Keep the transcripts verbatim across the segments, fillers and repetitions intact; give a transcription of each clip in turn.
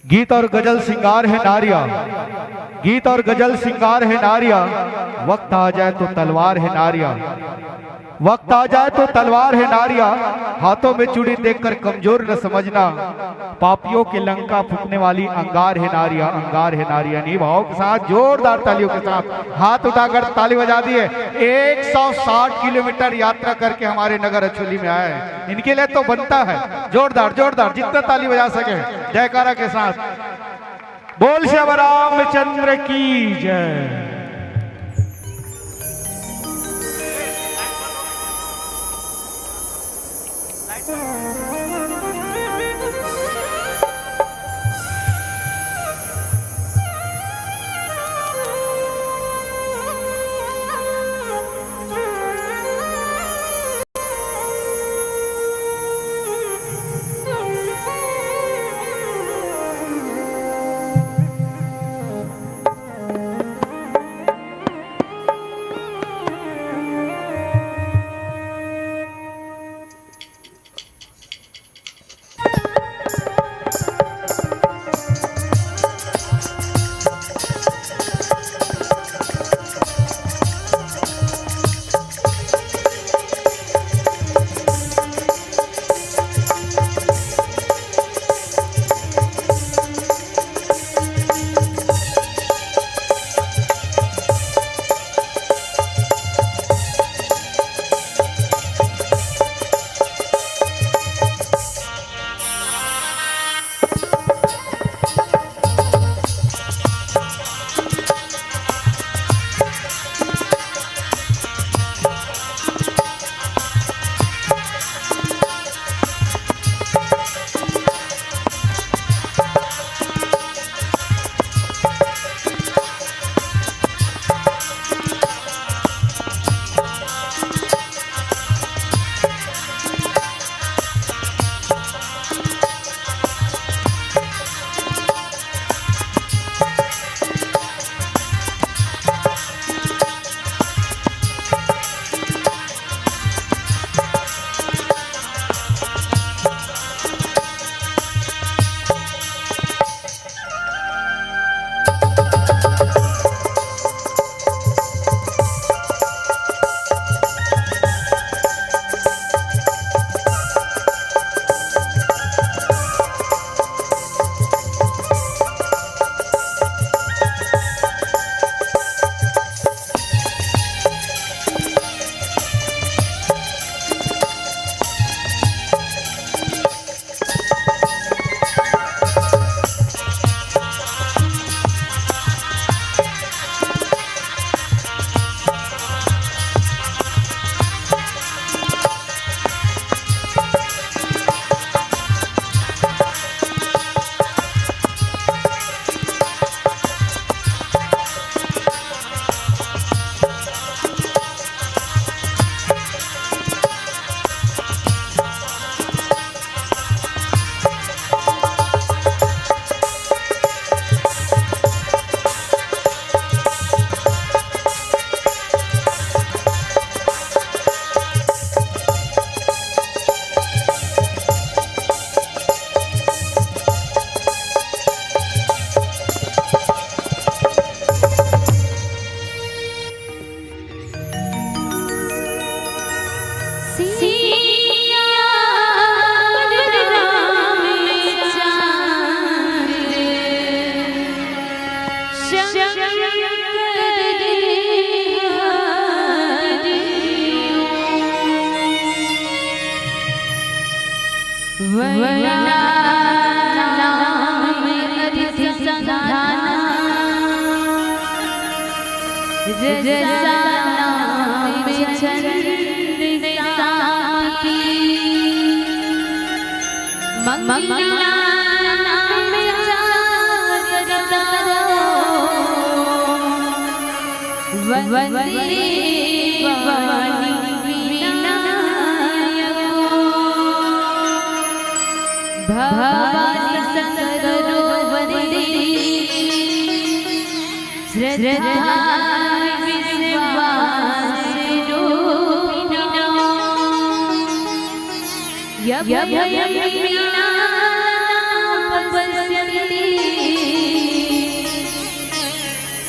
गीत और गजल सिंगार है नारिया, गीत और गजल सिंगार है नारिया, वक्त आ जाए तो तलवार है नारिया, वक्त आ जाए तो तलवार है नारिया। हाथों में चूड़ी देखकर कमजोर न समझना, पापियों के लंका फूकने वाली अंगार है नारिया, अंगार है नारिया। नहीं, भाव के साथ, जोरदार तालियों के साथ हाथ उठाकर ताली बजा दिए। एक सौ साठ किलोमीटर यात्रा करके हमारे नगर अछोली में आए हैं, इनके लिए तो बनता है जोरदार, जोरदार, जितना ताली बजा सके जयकारा के साथ। बोल श्री रामचंद्र की जय।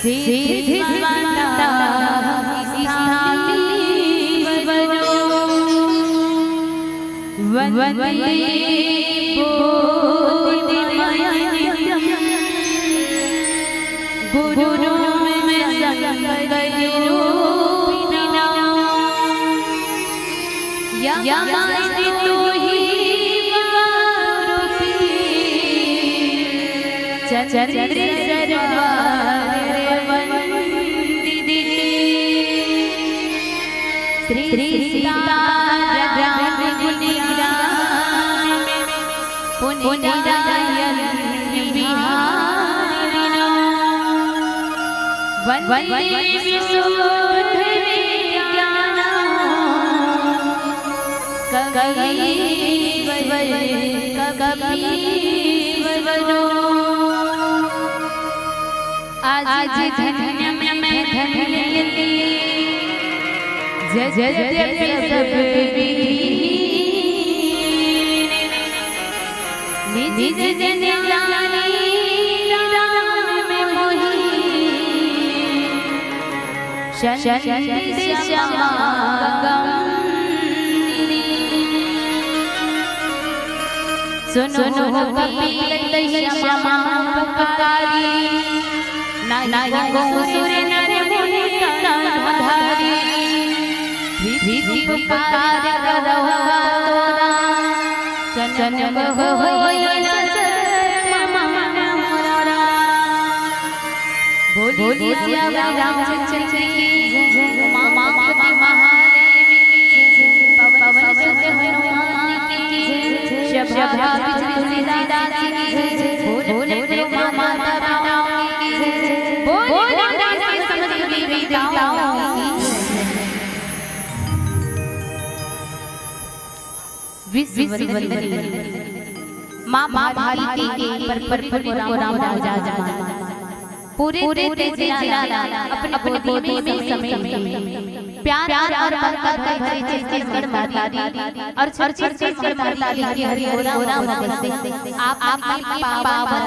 सिद्धिमता स्थापितवनो वन्दे बोधिमयं गुरुं शङ्कररूपिणं। यमस्तुहि वारुणि चन्द्र सरोवर वन्दिते। श्री सीताराम मुनि ग्राम पुनि नयन विहारिणो। वन्दे विशुद्ध विज्ञान कवीश्वर कपीश्वरो। आज धन्य मैं धन्य यदि जद्यपि सब विहीन। निज जन जानी राम में मोहि संत समागम। सुनो कपि कहि क्षमा पुकारी, नाहीं को सुर नर मुनि तन धारी। विधि पुकार करहु तोरा, सनक होय न शरण मोरा। बोलिए सियावर रामचंद्र की जय, उमा पार्वती महादेव की जय, पवन सुत हनुमान की जय, सभा विज तुलसीदास की जय, बोले प्रेम माता राम की जय, बोले प्रेम से समस्त देवी देवताओं की जय। विश्व वंदनीय माँ भारती के पर पर पर राम राम विराजमान। पूरे पूरे जिला ला अपनी गोदी में समेट के प्यार और ममता के भरे छत्तीसगढ़ महतारी और छत्तीसगढ़ महतारी के हरिहोरा ममता से आप आपके पावन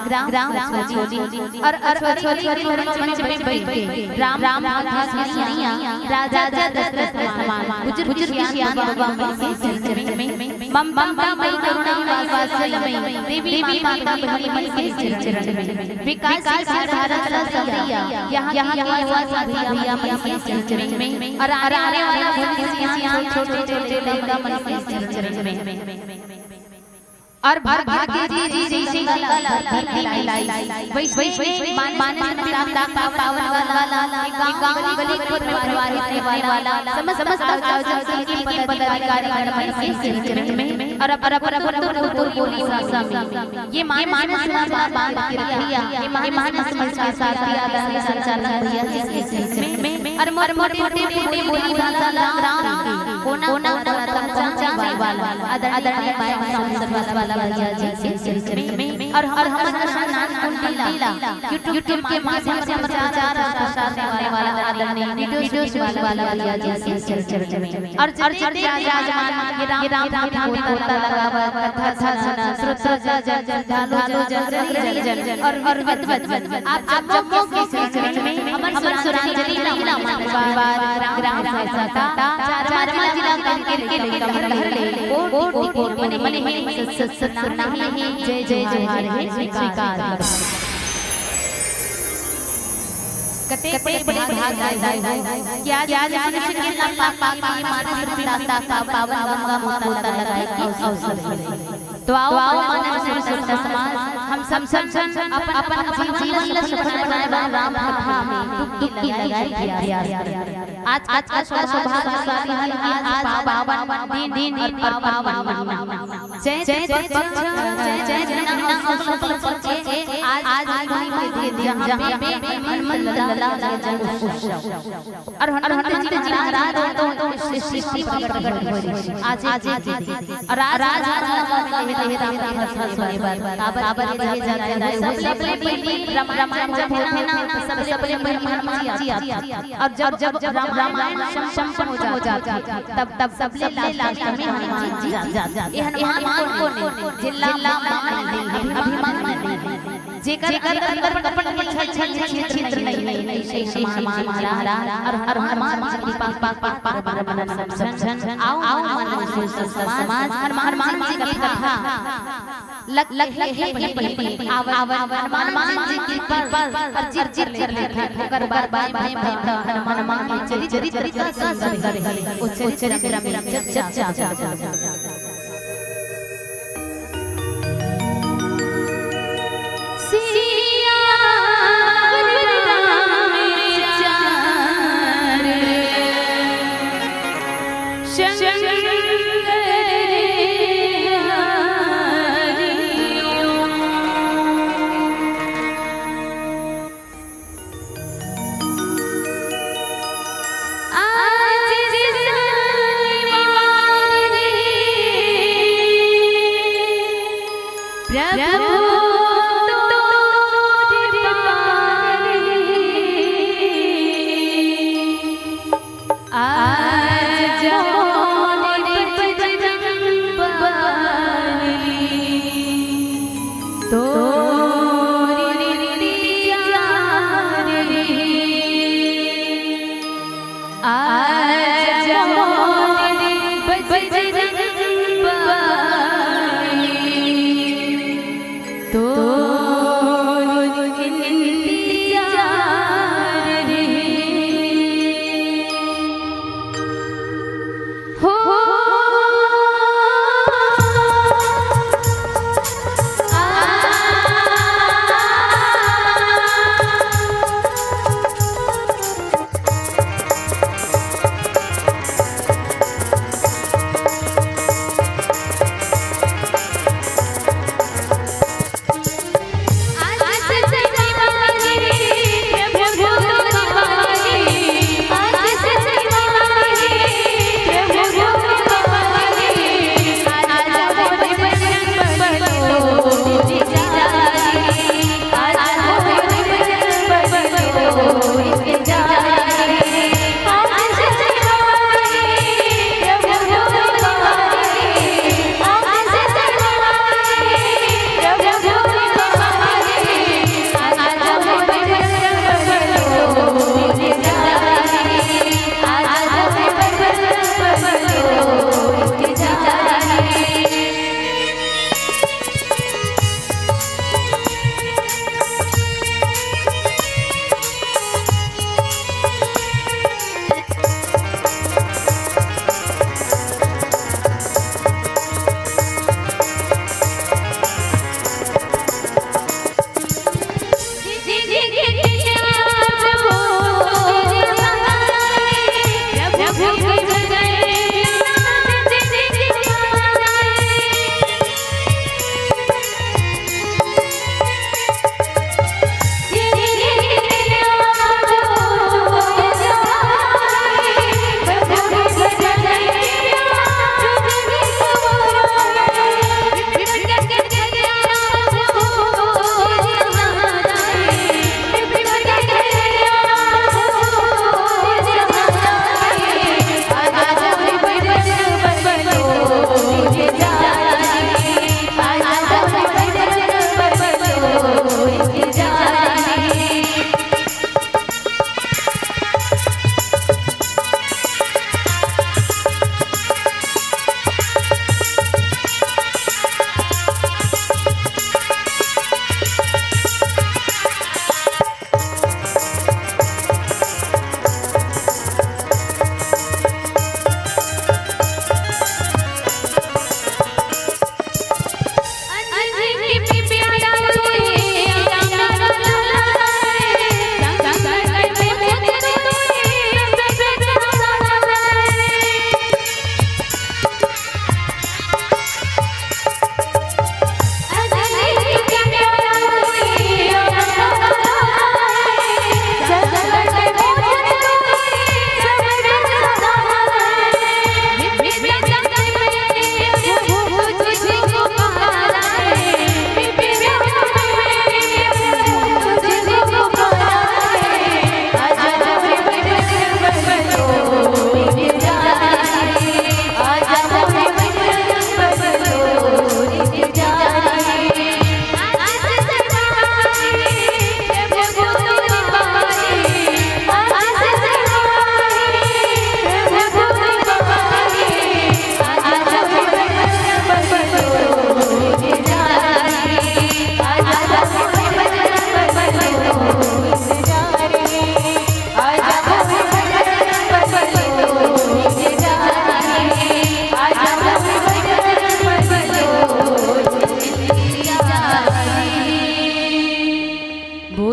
ग्राम ग्राम अछोली और अछोली के मंच में बैठ के राम राम कथा सुनिया राजा दशरथ के समान बुजुर्ग सियान बाबा मन के चरण में ममता मई करुणा मई वात्सल्य मई देवी माता बहिनी मन के चरण में विकासशील भारत ला सजइया यहाँ के युवा साथी भैया मन के चरण में और आने वाला समय सियान छोटे छोटे लइका मन के चरण में। और भाग्य जी जी जी जी गला धरती लाई वैसे मान मान ताप ताप पावन वाला एक गांव गली में प्रवाहित रहने वाला समस्त समस्त आयोजन समिति के पदाधिकारी गण मन के चरण में और अब अब अब अब बोली भाषा में ये मानस मन बांध के रखिया ये मानस मन के साथ आदरणीय संचालन भैया जी के चरण में और मोर मोटे मोटे बोली भाषा राम राम कोना कोना तक पहुंचाने वाला आदरणीय माया संसद वाला भैया जी के चरण में और और हमर असन नानकुन लीला YouTube के माध्यम से प्रचार और प्रसार करने वाला आदरणीय वीडियो शूट वाला भैया जी के चरण में और जते जते विराजमान ये राम धाम में गोता लगावा कथा कथा सुना श्रोता जन ढालो जन जन और और विद्वत जन आप जम्मो के चरण में हमर सुरांजलि ला मानवा ग्राम सहिता चारमा जिला कांकेर के लइका मन हर ले कोटि कोटि मने मने सत सत सत प्रणाम हे जय जय जोहार हे स्वीकार। कते बड़ी भाग आए हो कि आज मनुष्य के ना पाप पाप मात्र पिता का पावन गंगा माता लगाए के अवसर है। तो आओ आओ मानव श्रेष्ठ समाज हम सब सब सब अपन अपन जीवन ला सफल बनाए बर राम कथा में डुबकी लगाए के प्रयास करें। आज आज का सौभाग्यशाली दिन आज पावन दिन दिन और पावन महीना चैत पक्ष चैत महीना और शुक्ल पक्ष के आज आज पूर्णिमा के दिन जहाँ पे हनुमंत लला के जन्म उत्सव और हनुमंत जी महाराज तो सृष्टि प्रकट हुई आज आज आज आज आज राम हंस हंस होने पर काबर काबर ये जाना है सबले पहले रामायण जब होथे ना सबले पहले हनुमान जी आथे और जब जब रामायण संपन्न हो जाथे तब तब सबले लास्ट में हनुमान जी जाथे। ये हनुमान कौन है? जिला मान नहीं है, अभिमान नहीं है। जेकर अंदर कपट, कपट, छल, छल, छल, छल नहीं, नहीं, नहीं, ऐसे हनुमान जी महाराज और हनुमान जी की कृपा, कृपा, कृपा, कृपा, कृपा, कृपा, आओ, आओ, मानव समाज, हनुमान जी की कथा। लग, लग, लग, लग, लग, लग, आवन, आवन, हनुमान जी की कृपा और जिर, जिर, जिर, जिर, ओकर बाद भाई, भाई, भाई, हनुमान जी चरित्र, चरित्र का सुंदर है। उस चरित्र में चर्चा, चर्चा, चर्चा, चर्चा। सियावर रामचंद्र शंकर हरि ओम। आज शनिवार रे, प्रभु तोर पारी। आज मोर बजरंग बली तोर इंतजार हे। आज मोर बजरंग बली तोर इंतजार हे। हो।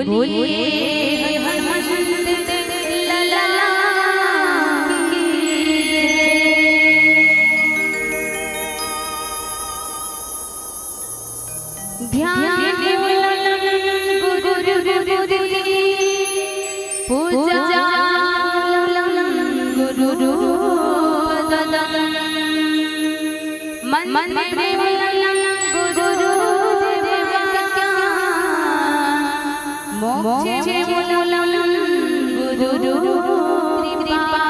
बोलिए हनुमंत लला की जय। ध्यान मूलं गुरु गुरु पूजा मूलं गुरु पदम। मंत्र मूलं गुरु विद्या, मोक्ष मूलं गुरु कृपा।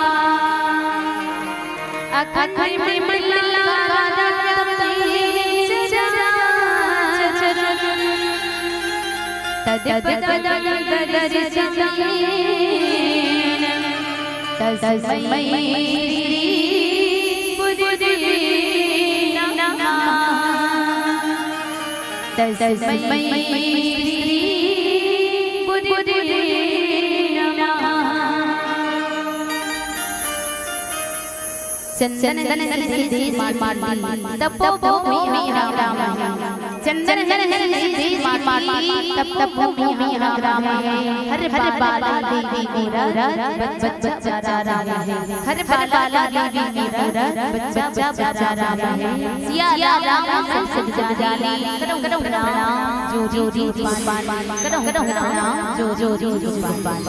अखंड मंडलाकारं चराचरं तत्पदं दर्शितं येन तस्मै श्री गुरुवे नमः। तस्मै श्री गुरुवे नमः। चंदन घन सीधे माटी, तपो भूमि हमारा राम है। चंदन घन सीधे माटी, तप तपो भूमि हमारा राम है। हर बाला देवी मेरा बच बच बच्चा राम है। हर बाला देवी मेरा बच बच बच्चा राम है। सिया राम है सब जानी, करो करो प्रणाम, जो जो जो पान, करो करो प्रणाम, जो जो जो पान।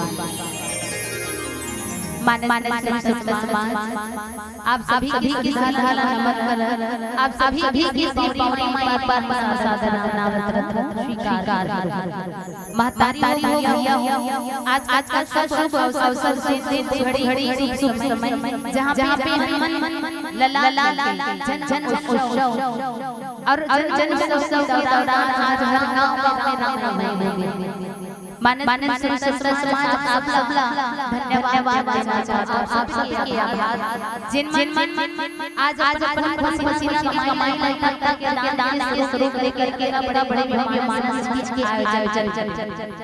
मानस मानस मानस समाज, आप सभी की श्रद्धा ला नमन करत, आप सभी की पौड़ी पौड़ी माई पर सादर नमन करत हूँ, स्वीकार करो। महतारी हो, भैया हो, आज आज का शुभ अवसर, शुभ घड़ी, घड़ी, शुभ समय, जहाँ पे हमन लला जन जन उत्सव और जन जन उत्सव के दौरान आज हर गाँव गाँव में रामनवमी होगे। मानस मानस समाज, आप सबला धन्यवाद देना चाहत हूँ, आप सबके आभार, जिन मन आज आज अपन खून पसीना कमाई ला इकट्ठा करके दान के स्वरूप दे करके बड़ा बड़े भव्य मानस बीच के आयोजन।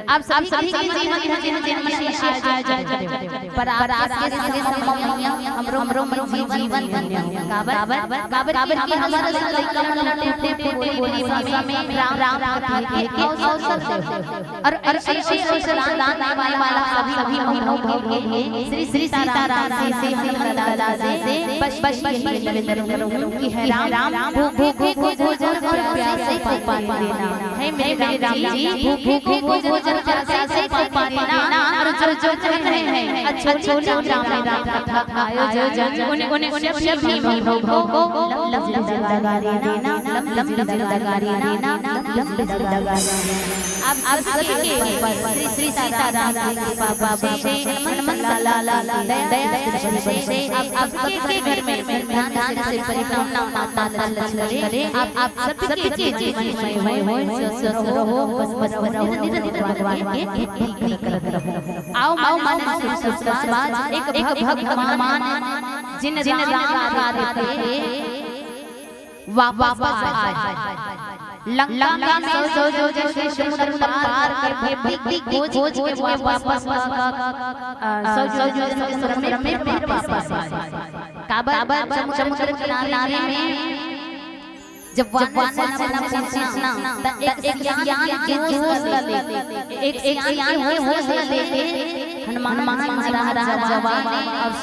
आप सभी के जीवन में जिन जिन मन विशेष आयोजन, पर आपके संगे संग हमरो हमरो मन जीवन धन्य हो। काबर काबर काबर कि हमारा लइका मन ला टेप टेप बोली भाषा में राम राम कथे के अवसर दे। और ऐसे ऐसे ऐसे दान दान देने वाला सभी सभी अनुभव भोगे हैं। श्री श्री सीताराम जी से, हनुमान लाला जी से बस बस यही निवेदन करूँ कि हे राम, भू भू भू भू भोजन और प्यासे को पानी देना। हे मेरे राम जी, भू भू भू भू भोजन और प्यासे को पानी देना। और जो जो जो है, अच्छो अच्छो राम राम कथा आयोजन, उन उन उन सभी अनुभव को लम लम लम लगा देना, लम लम लम लगा देना, लम लम लम लगा देना। आप सबके ऊपर श्री सीताराम जी के पापा से, हनुमंत लाला की दया दृष्टि से, आप सबके घर में धन धान्य से परिपूर्ण माता लक्ष्मी करे। आप आप सबके जीवन में होय होय स्वस्थ रहो, मस्त रहो, निरंतर भगवान के भक्ति करत रहो। आओ आओ मन से समाज, एक एक भगवान जिन जिन राम कार्य थे वापस आए। लंका में सौ सौ योजन के समुद्र पार करके भक्ति खोज के वापस, अ, सौ सौ योजन के समुद्र में फिर वापस आए। काबर समुद्र किनारे में जब वानर सेना पहुंचना, त एक एक सियान के जोश ल लेके, एक एक सियान के होश ल लेके हनुमान महाराज जवान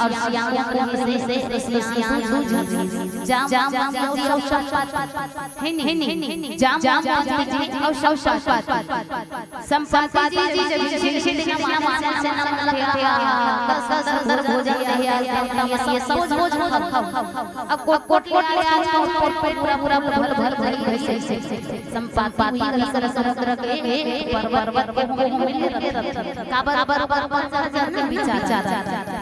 और सियान को से से सियान सूझ जाम जाम जाम जाम है नहीं, जाम जाम जी और शव शव संपाति जी जब छीन छीन के मांस से नमक लगा, दस दस दस भोजन किया, ये सब भोजन खाओ। अब कोट कोट ले आया, आज का कोट पे पूरा पूरा भर भर भरी है से से। संपाति हुई रही सर समुद्र के पर्वत पर्वत को मिल रहे। काबर काबर पर पर सर सर के विचार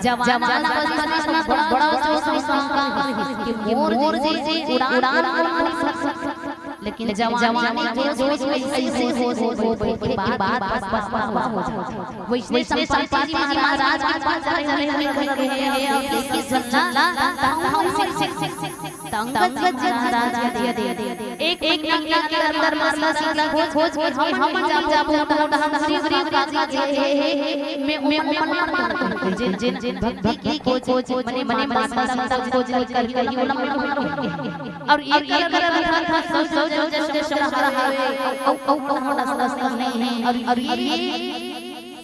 जवान जवान अवस्था में इतना बड़ा बड़ा जोश और शंका कि मोर जैसे उड़ान उड़ान उड़ सकता। लेकिन जवानी के जोश में ऐसे हो, हो, हो, हो, के बाद, बाद, बाद, बाद, बाद, वैष्णव संपाति जी महाराज के पास जाने में लगे हैं, कि सुनना, तंग हम से, से, से, तंग महाराज के दिया, दिया, दिया। एक, एक महीना के अंदर माता सीता खोज, खोज, खोज, हम, हम जब जाबो, तो हम श्री, श्री काका जी, हे, हे, हे, मैं, मैं, मैं, जिन, जिन, जिन भक्ति की खोज, खोज, मने, मने माता सीता खोज, कहीं, कहीं, कहीं, और ये कर रहा था, सौ, सौ, सौ, जैसे शब्द रहा है, औ, औ, औ, औ, होना समझता नहीं है। और, और ये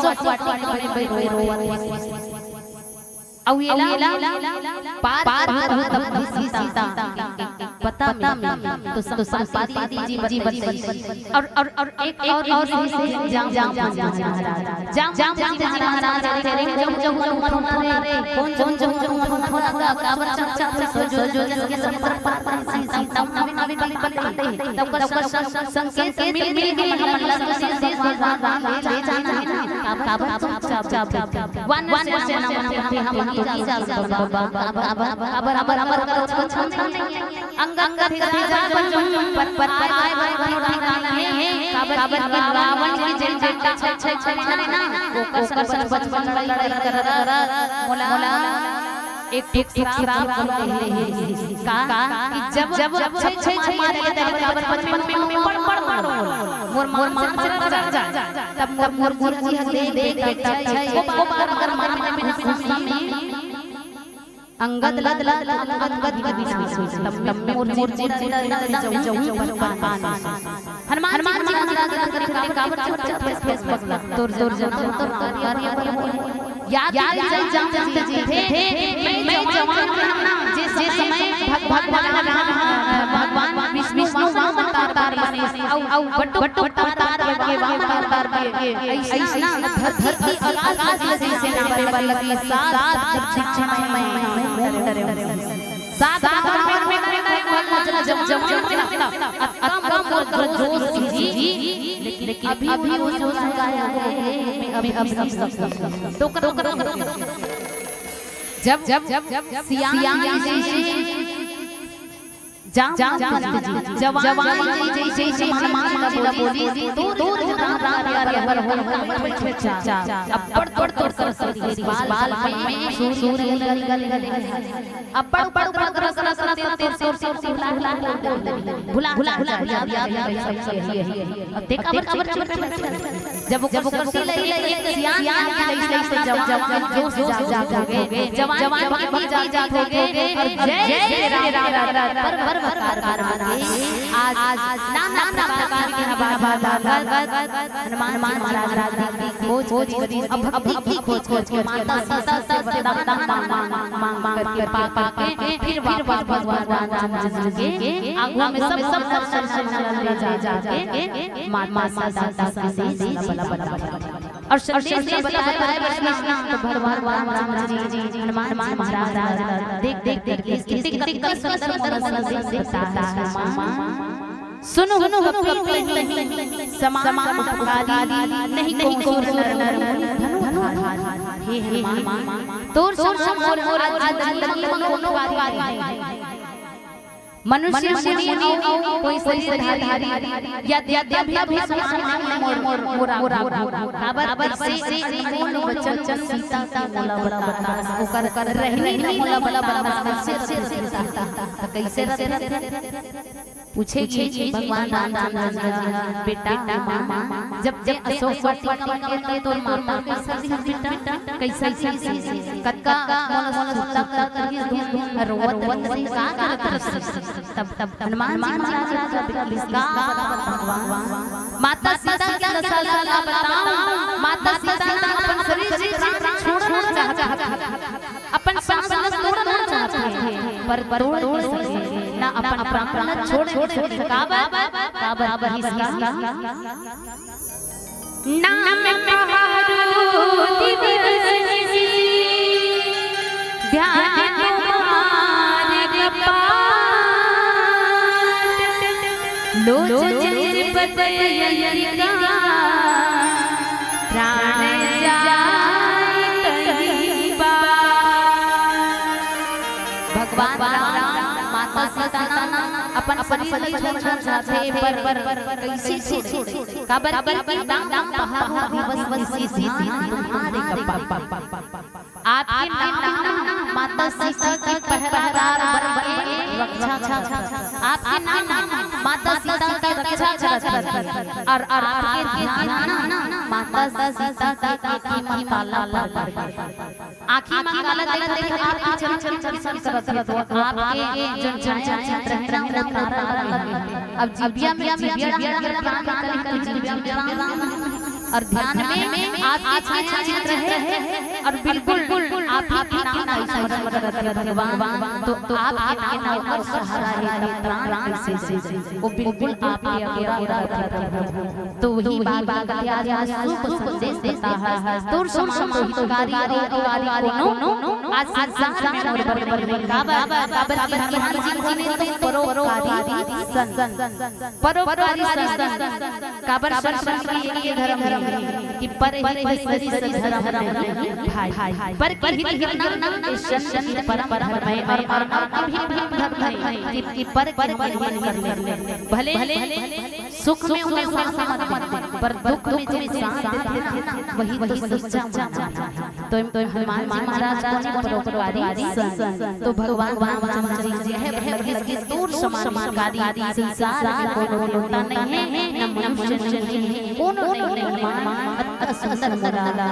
अशोक वाटिका में रो रोवत हे। अउ एला पार पार हो तब भी सीता के पता मिले। तो संपाति जी बताई। और और और एक और और जाम जाम जाम जाम जाम जाम जी महाराज रे, जब जब मन मन रे, कौन जब जब मन मन मन का काबर चम चम सो जो जो जस के संपर्क पार पार सीता नवी नवी नवी पल पल तब कर संकेत मिल मिल मिल हमन ला तो शीश भगवान राम ले जाना है ना। काबर काबर चुपचाप चुपचाप वन से ना मन के हम हम तो नहीं जा सकते बाबा। काबर काबर काबर काबर कुछ कुछ नहीं है। अंगद कथे जा जा पर पर आए बर कोनो ठिकाना नहीं है। काबर काबर रावण की जेन जेन का छल छल छल मारे ना, ओकर संग बचपन में लड़ाई कर कर मोला एक एक श्राप दे हे। का कि जब जब छल छल मारे के तरीका बचपन में पड़ पड़ पड़ मोर मां से जा जा। तब मोर मोर गुरुजी ह देख देख बेटा छल छल को बार बार मारे में गुस्सा में अंगद लद लद अंगद गद गद विनाश होइस। तब में मोर मोर मोर जाऊं पर पान। हनुमान जी महाराज के करे करे काबर चुप चुप फेस फेस बगला। तोर तोर जन्म तोर कार्य कार्य पर हो। याद याद जल जाम जाम जी थे। मैं जवान रहना जिस जिस समय भग- भगवान राम भगवान विष्णु वामन अवतार बने। अउ अउ बटु बटु अवतार के वामन अवतार के ऐसना धरती अकाल जैसे नापे वाला की सात दक्षिण में सात बार में में में में जब जवान में ना अतका मोर जोश जी। लेकिन अभी वो जोश का है। अभी अभी सब सब तो कर जब जब सियान जी जाम पंत जी जवान जी जैसे हनुमान जी ला बोली, दूर दूर राम राम प्यारे पर हो चुपचाप। अब्बड़ तोड़ तोड़ कर कर बाल में सूर सूर गल गल गल। अब्बड़ ऊपर ऊपर कर कर कर कर कर कर कर भुला भुला भुला भुला। अब देख अब्बड़ चुप चुप। जब वो जब वो कुर्सी लई लई एक सियान सियान की लई लई से जवान जवान जोश जा जा हो गए। जवान जवान की भी जा जा हो गए। और जय श्री राम पर पर कार कार मांगे। आज आज नाना प्रकार की हवा हवा हनुमान महाराज राज राज खोज खोज खोज अब भक्ति खोज खोज के माता सीता से वरदान मांग मांग मांग मांग करके पा पा के फिर वापस भगवान रामचंद्र जी के आगू में सब सब सब दर्शन ले जा जा के माता सीता के शीश बला बला बला। और संदेश में बताया बताया कृष्ण तो भगवान रामचंद्र जी हनुमान जी महाराज देख देख देख कितनी कितनी सुंदर मोला संदेश बताया। सुनो सुनो कपि समान उपकारी नहीं को नर नर मुनि धनु धारी। हे हनुमान तोर समान मोर आज आज जिंदगी में कोनो उपकारी नहीं। मनुष्य मुनि अउ कोई शरीरधारी यद्यपि भी समान नहीं मोर मोर मोरा मोरा। काबर से अनमोल वचन सीता के मोला बता ओकर रहनी मोला बता। कैसे रहते पूछेगी भगवान रामचंद्र जी ह, बेटा माँ, जब जब अशोक वाटिका में के तोर माता कैसे कैसे कैसे कतका मोला सुत्ता करके रोवत रोवत रहिस, का करत रहिस? तब तब हनुमान जी महाराज का विस्तार भगवान। माता सीता के दशा ला बताऊं, माता सीता ना अपन शरीर से प्राण छोड़ना चाहत हे, अपन सांस ला तोड़ना चाहत हे, पर तोड़ नहीं सके, ना अपन प्राण ला छोड़ नहीं सके। काबर? काबर? इसका नाम पहारो दिवस निशि, ध्यान तुम्हारे कपाट। लोचन श्रीपद अंगिका, प्राण जाय कहीं पार। भगवान राम माता सीता ना अपन शरीर ला छोड़ना चाहत हे, पर, पर, पर कइसे छोड़े? काबर कि नाम पहारो दिवस निशि, ध्यान तुम्हारे कपाट। आपके नाम ना माता सीता के पहरादार बन के रक्षा करत हे। आपके नाम ना माता सीता के रक्षा करत हे। अउ, अउ आपके ध्यान ना माता सीता के आँखी म काला पड़ गे। आँखी म काला देख देख आपके चमचम चमचम करत हे, त आपके जोन छाया चित्र हे ना, वो तारा लगे। अब जिभिया में, जिभिया में प्राण निकले, त जिभिया में प्राण। अउ ध्यान में आपके छाया चित्र हे, अउ बिल्कुल आप ही के नाम ला स्मरण करत हे भगवान। त, त आपके नाम अउ सहारा हे, त प्राण कइसे जाय? वो बिल्कुल आपके अगोरा करत हे। त वही बात, बात आज, आज शुभ संदेश देता हे। तोर समान हितकारी अउ हितकारी कोनो आज संसार में मोर बर, बर नहीं। काबर? काबर कि हनुमान जी होने तो परोपकारी सन। परोपकारी सन। काबर संसार में एक धर्म हे कि पर हित करी सही धर्म नहीं भाई। पर के हित करना, ये संत के परम धर्म हे। अउ, अउ, अउ भी परम धर्म हे कि, कि पर के हित कर ले। भले, भले सुख में उमे साथ मत दे, पर दुख में जो साथ देथे ना, वही तो सच्चा मानव हे। त, त हनुमान जी महाराज कोन परोपकारी सन। त भगवान रामचंद्र जी हे, लगे, लगे तोर समान हितकारी संसार में कोनो देवता नहीं हे, न मनुष्य नहीं हे, कोनो नहीं हे। हनुमान अति सुंदर मुरादा।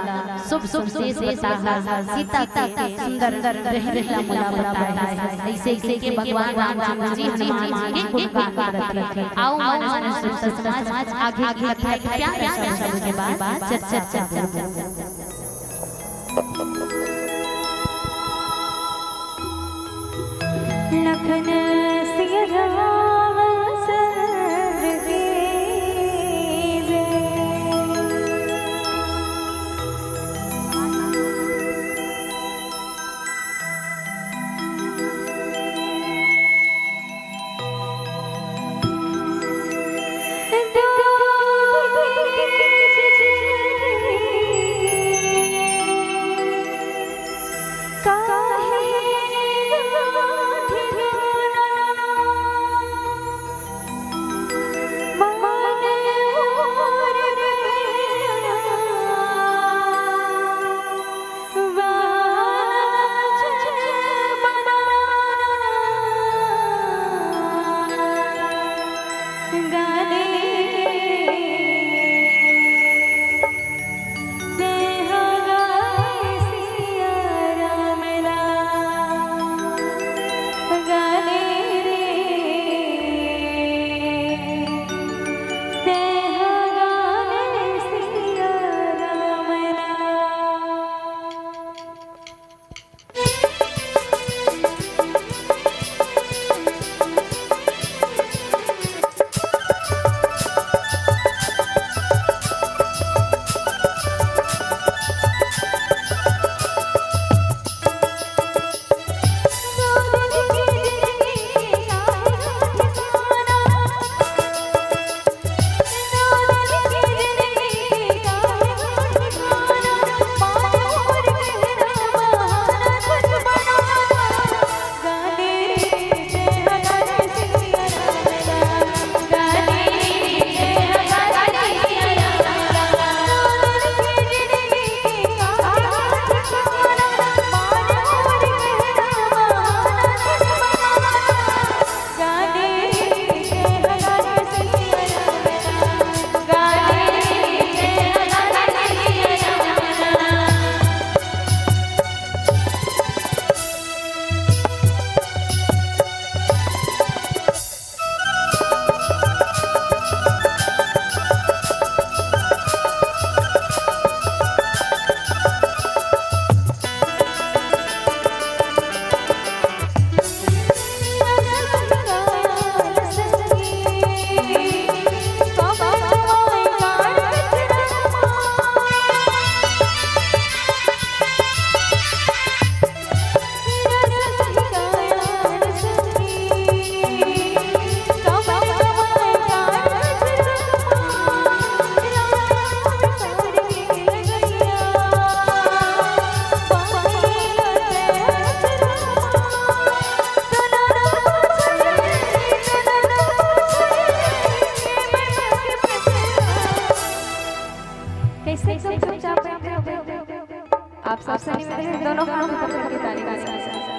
शुभ संदेश बताय हे, सीता के सुंदर रहन ला मोला बताय हे। अइसे कहिके भगवान रामचंद्र जी हनुमान जी के गुणगान करत हे। आओ मानस श्रोता समाज, आगे की कथा एक प्यारा सा शब्द के बाद चर्चा करबो। लखन सिया राम चंद्र की जय।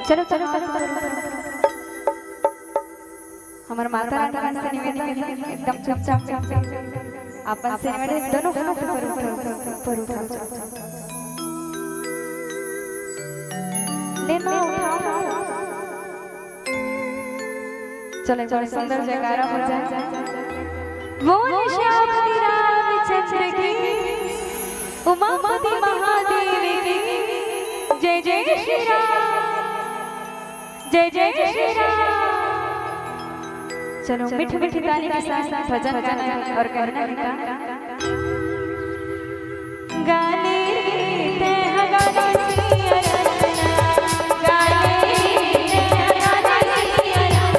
चलो, चलो, चलो, चलो। हमर माता रानी मन से निवेदन हे, एकदम चुपचाप, चुपचाप। आप मन से निवेदन हे, दोनों हाथ ऊपर उठा, ऊपर उठा। ले ना, उठाओ ना। चलो, एक बार सुंदर जयकारा हो जाए। बोल श्यामपति रामचंद्र की, उमापति महादेव की, जय जय श्री राम, जय जय श्री राम। चलो, मीठी मीठी ताली के साथ भजन गाना है और कहना है का? गाने रे तैं ह गाने सिया राम, गाने रे तैं ह गाने सिया राम।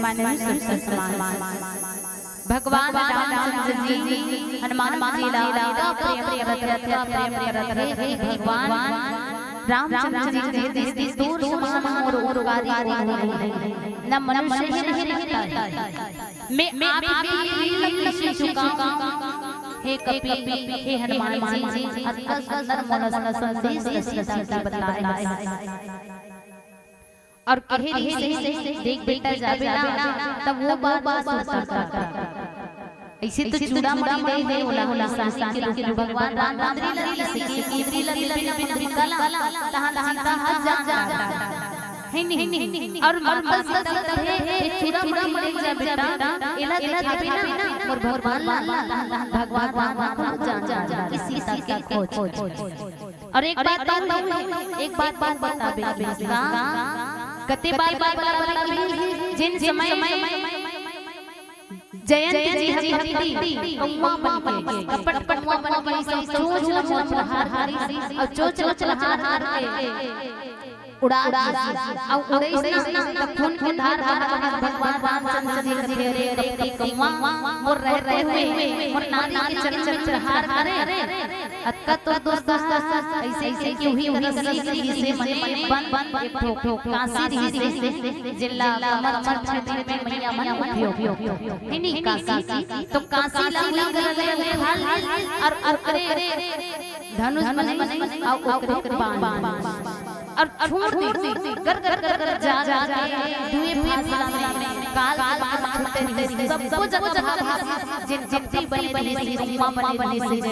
माननीय सुरसम्मान भगवान रामचंद्र जी हनुमान जी ला अतका प्रेम करत रहे, अतका प्रेम करत रहे। हे भगवान रामचंद्र जी के दृष्टि तोर समान मोर उपकारी कोई नहीं, न मनुष्य ही नहीं रहता है। मैं आपके लिए लक्ष्य चुका हूँ। हे कपि, हे हनुमान जी, अतका सुंदर मोला संदेश सीता के बताए। अउ कहे रहिस हे, देख बेटा, जाबे ना, तब वो बात ला सुरता करता। अइसे तो चूड़ामणि दे हे ओला, ओला शादी के रूप में भगवान राम मुंदरी ला दिस हे, कि मुंदरी ला देबे ना, मुंदरी ला, तहां सीता ह जान जाता। हे नहीं? अउ माता सीता कहे, "हे चूड़ामणि ले जा बेटा, एला देखाबे ना, मोर भगवान ला, भगवान राम ह जान जाता, कि सीता के खोज।" अउ एक बात अउ हे, एक बात अउ बताबे बेटा, कते बार बार बार बार कि जिन समय जयंत जी ह कपटी कौवा बन के, कपट कौवा बन के, सब चोंच ल चोंच ल हार हार, अउ चोंच ल चोंच ल हार हार के उड़ा दिस। अउ उड़ाइस ना, त खून के धार बहत बहत भगवान रामचंद्र जी कथे, "अरे, अरे, कपटी कौवा, मोर रहते हुए, मोर नारी के चरण में प्रहार करे।" अतका तो दोस्त, दोस्त, दोस्त, अइसे, अइसे कि उही तरह से, जइसे मने बन, बन, एक ठो, ठो कांसी रहिस हे, जेला कमर, कमर क्षेत्र में मैया मन उपयोग, उपयोग, उपयोग। नहीं, नहीं, कांसी, तो कांसी ला उही तरह ले उठा ले, अउ, अउ ओकरे धनुष बनाइस, अउ ओकरे बाण बनाइस। अउ छोड़ दे, कर कर कर कर जा जा के दुए फासला में काल के बांध छूटे रहिस, सबको जगह भाग, जेन कपटी बने रहिस, गउवां बने रहिस,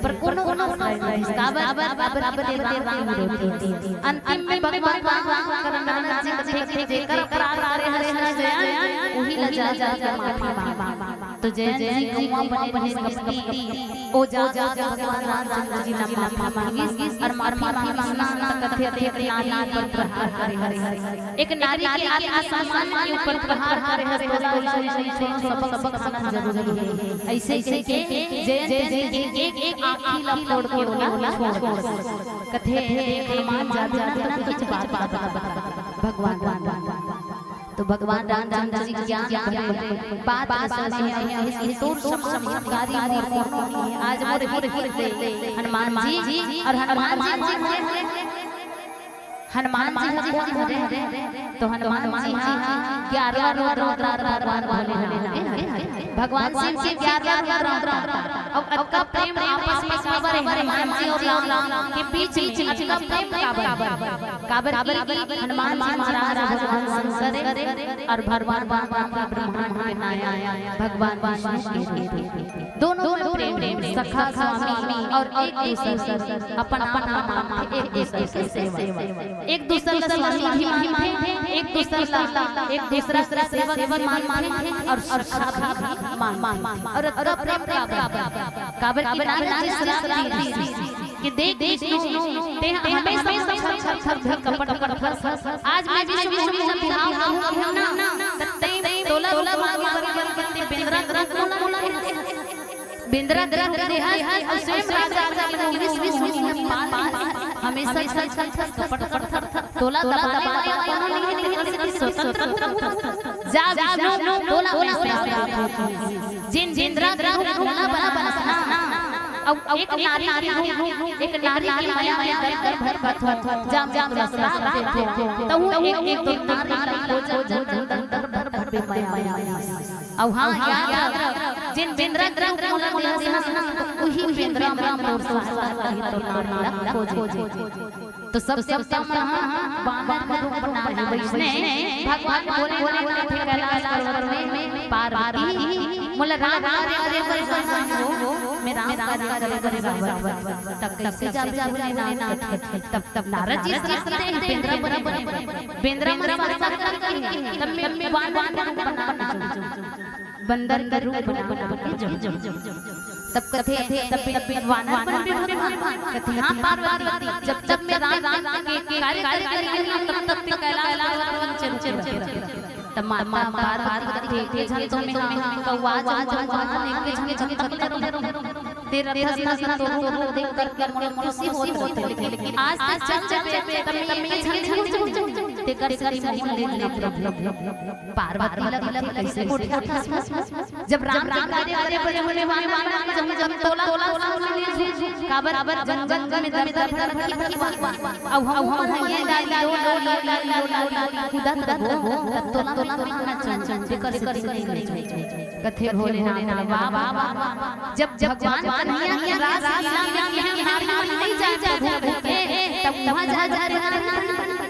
पर कोनो कोनो काबर काबर काबर के तेरा राम विरोधी। अंतिम में भगवान राम करन जी कथे, जेकर अपराध करे हरे हरे जयंत, उही ला जा जा के माफी मांग। तो जयंत जी गउवां बने बने कपटी, ओ जा जा के भगवान रामचंद्र जी ला माफी मांगिस, अउ माफी मांगना त कथे, कथे नारी पर प्रहार करे हरे। एक नारी के आत्मसम्मान के ऊपर प्रहार करे हरे, तो सबक, सबक सीखना जरूरी हे। अइसे, अइसे के जयंत जी के एक, एक आँखी ला फोड़ के ओला छोड़ दे। कथे, हनुमान जादू ना कुछ बात, बात, बात, बात, भगवान राम। तो भगवान रामचंद्र जी ज्ञान भरे बात सुने हे, इस तोर समान हितकारी मोर कोनो नइ हे। आज मोर हित, हित दे हनुमान जी। अउ हनुमान जी, हनुमान जी ह कोन हरे? तो हनुमान जी ह ग्यारह रुद्र अवतार भगवान भोलेनाथ के हरे। भगवान शिव के ग्यारह रुद्र अवतार। अउ अतका प्रेम आपस में काबर हे हनुमान जी अउ राम के बीच में? अतका प्रेम काबर? काबर कि हनुमान जी महाराज भगवान शंकर हे अउ भगवान राम के ब्रह्मांड के नायक भगवान विष्णु के रूप हे। दोनों में प्रेम, सखा स्वामी अउ एक दूसर, अपन, अपन नाम, एक दूसर के सेवक। एक दूसर ला स्वामी भी मानथे, एक दूसर ला, एक दूसरा ला सेवक भी मानथे अउ सखा भी मानथे। अउ अतका प्रेम काबर? काबर कि नारद जी श्राप दीस कि देख विष्णु, तें हमेशा छल छल छल छल कपट करथस। आज मैं विष्णु मोहन मोहन बिहाव कहूँ ना, त तें तोला, तोला मांगे बर, बर, बर, तें बेंदरा के रूप मोला, मोला बेंदरा के रूप देहस, अउ स्वयं राजा के रूप में विष्णु मोहन पाल हमेशा छल छल छल कपट करथस। तोला दबाने वाला कोनो नइ हे, तेकर सेती स्वतंत्र हो। जा विष्णु, तोला मैं श्राप देथों। जेन बेंदरा के रूप मोला बनावस ना, अउ एक नारी के रूप, एक नारी के मया में दर दर भटकत हों, जा मैं तोला श्राप देथों। तहूँ एक, एक दिन नारी ला खोज, जा दर दर भटकत मया में। अउ हाँ, याद रख, जेन बेंदरा के रूप मोला देहस ना, उही बेंदरा मन तोर साथ रही, तोर नारी ला खोजे। तो सब देवता मन ह बानर के रूप बना हे। वइसने भगवान भोलेनाथ के कैलाश पर्वत में पार्वती, मोला राम करे, करे, करे, करे, मैं राम करे, करे, करे, करे, तब कइसे जाबे भोलेनाथ? तब, तब नारद जी श्राप दे, बेंदरा बने, बने, बने। बेंदरा मन साक्षात करके, तब मैं बानर के रूप बना, बंदर के रूप बना, बना के जो, जो, जो, जो। तब कथे, तब, तब वानर बन भी भगवान। कथे, हाँ पार्वती, जब, जब मैं राम के, के कार्य करे, करे ना, तब, तब ते कैलाश पर्वत में चढ़, चढ़, चढ़। तब माता पार्वती कथे, के झन तो मैं हाँ कौवा, जौन भगवान, एक झन, झन तक ले रहूं। ते रथस ना, तो रूप देख करके मोला खुशी होत होथे, लेकिन आज ते चल जाबे, तब मैं एक झन, झन, झन, झन। तेकर सेती मोला ले प्रभु। पार्वती लगथे कइसे गोठियाथस? जब राम के कार्य करे बर होले वाला, वाला, जब, जब तोला, तोला, तोला ले, काबर, काबर जंगल में दर, दर भटकी, भटकी, भटकी। अउ हम, हम ये डाली, वो डाली, वो डाली, वो डाली, कूदत रहो, तब तोला, तोला, तोला ना चल, चल, बेकर से चल, चल, चल। कथे भोलेनाथ, वाह, वाह, वाह, वाह। जब भगवान कन्हैया के रास लीला में केहे नारी मन नइ जाय प्रभु के, तब उहाँ जा, जा, जा, जा,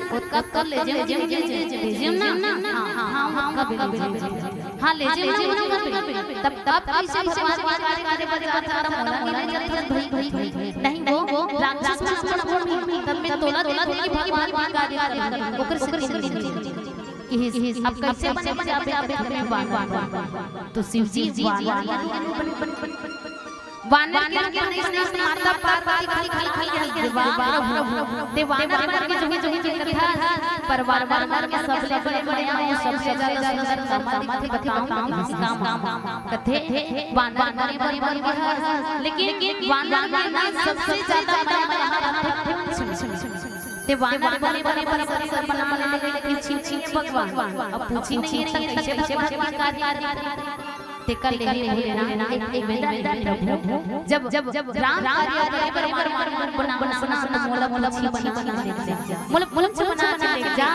ओतका तो ले जेम, जेम, जेम, जेम, ले जेम ना। हाँ, हाँ, हाँ, ओतका ले जेम, जेम, जेम। हाँ, ले जेम ना, ओतका पे। तब, तब कइसे भगवान के कार्य करे बर जात हस, मोला नइ ले जात हस भाई, भाई, भाई। नहीं, वो राक्षस मन अपन, अपन, तब मैं तोला, तोला देखी भगवान के कार्य करे, ओकर से, ओकर से ले जेम। इहिस, अब कइसे बने, बने, बने, बने, बने, बने, बने। तो शिव जी वानर के रूप बने, बने, बने, बने। वानर के रूप बने, इसने माता पार्वती खाली, खाली, खाली, खाली, वाह, प्रभु, ते वानर बन के जोगी, जोगी, जोगी कथा, पर वानर बन के सबले बड़े, बड़े, अउ सबले ज्यादा सुंदर कामा दिखे, बताओ, बताओ, बताओ। कथे, वानर बने, बने, बने, बने, लेकिन वानर में ना सबसे ज्यादा मया, मया, मया, ते वानर बने, बने, बने, बने, बने, बने, लेकिन छिन, छिन भगवान। अब पूछी नहीं है, तब कइसे भगवान के कार्य करे? तेकर ले हे भोलेनाथ एक, एक बेंदरा प्रभु। जब, जब, जब राम कार्य करे बर वानर बना, बना, बना, तो मोला, मोला पूंछ बना, बना, बना, मोला पूंछ बना, बना, जा।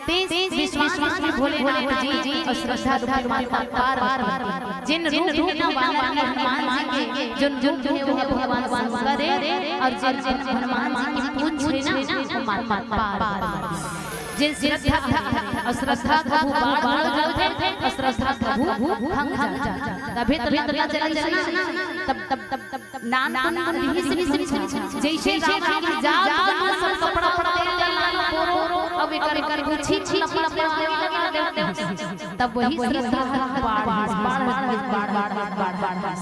ते विश्वामित्र भोलेनाथ जी अउ श्रद्धा रूपी माता पार्वती, जेन रूप हे ना वानर के हनुमान जी के जोन रूप हे वो भगवान शंकर हे, अउ जेन हनुमान जी के पूंछ हे ना, वो माता पार्वती। जेन श्रद्धा अउ श्रद्धा कभू बाढ़ हो जाथे, अउ श्रद्धा कभू भंग जाथे। तभे तो लंका चले ना, तब, तब, तब, तब नानकुन रिहिस, रिहिस, रिहिस। जइसे राम जी जात मन सब कपड़ा, कपड़ा तेल लाल पोरो, अब एकर, एकर कुछ ही छीन लपड़ा लगे लगे। तब वही श्रद्धा बाढ़, बाढ़, बाढ़, बाढ़।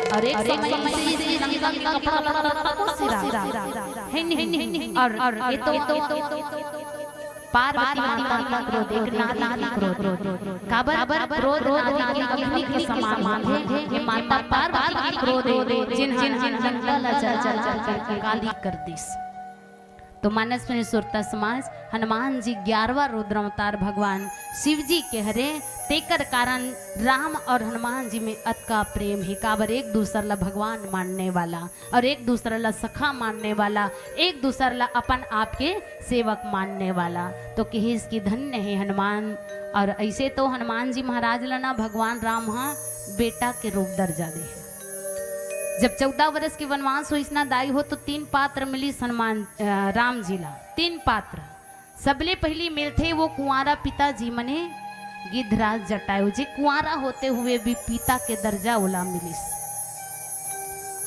अउ एक समय में इस लंका के कपड़ा लपड़ा लपड़ा को सिरा। हे नहीं, नहीं, नहीं। अउ, अउ ये तो, तो, तो, तो, तो, पार्वती माता का क्रोध, एक नारी का क्रोध। काबर? क्रोध नारी के अग्नि के समान हे। ये माता पार्वती के क्रोध हे, जेन, जेन, जेन लंका ला जला, जला करके काली कर दिस। तो मानस में सुरता समाज, हनुमान जी ग्यारहवाँ रुद्र अवतार भगवान शिव जी के हरे, तेकर कारण राम अउ हनुमान जी में अतका प्रेम हे। काबर? एक दूसर ला भगवान मानने वाला। अउ एक दूसर ला सखा मानने वाला, एक दूसर ला अपन आप के सेवक मानने वाला। तो किहिस कि धन्य हे हनुमान। अउ अइसे तो हनुमान जी महाराज ला ना भगवान राम ह बेटा के रूप दर्जा दे हे। जब चौदह वर्ष के वनवास होइस ना दाई हो, तो तीन पात्र मिलिस हनुमान, अ, राम जी ला। तीन पात्र। सबले पहिली मिलथे वो कुंवारा पिताजी मने गिद्धराज जटायु, जे कुंवारा होते हुए भी पिता के दर्जा ओला मिलिस।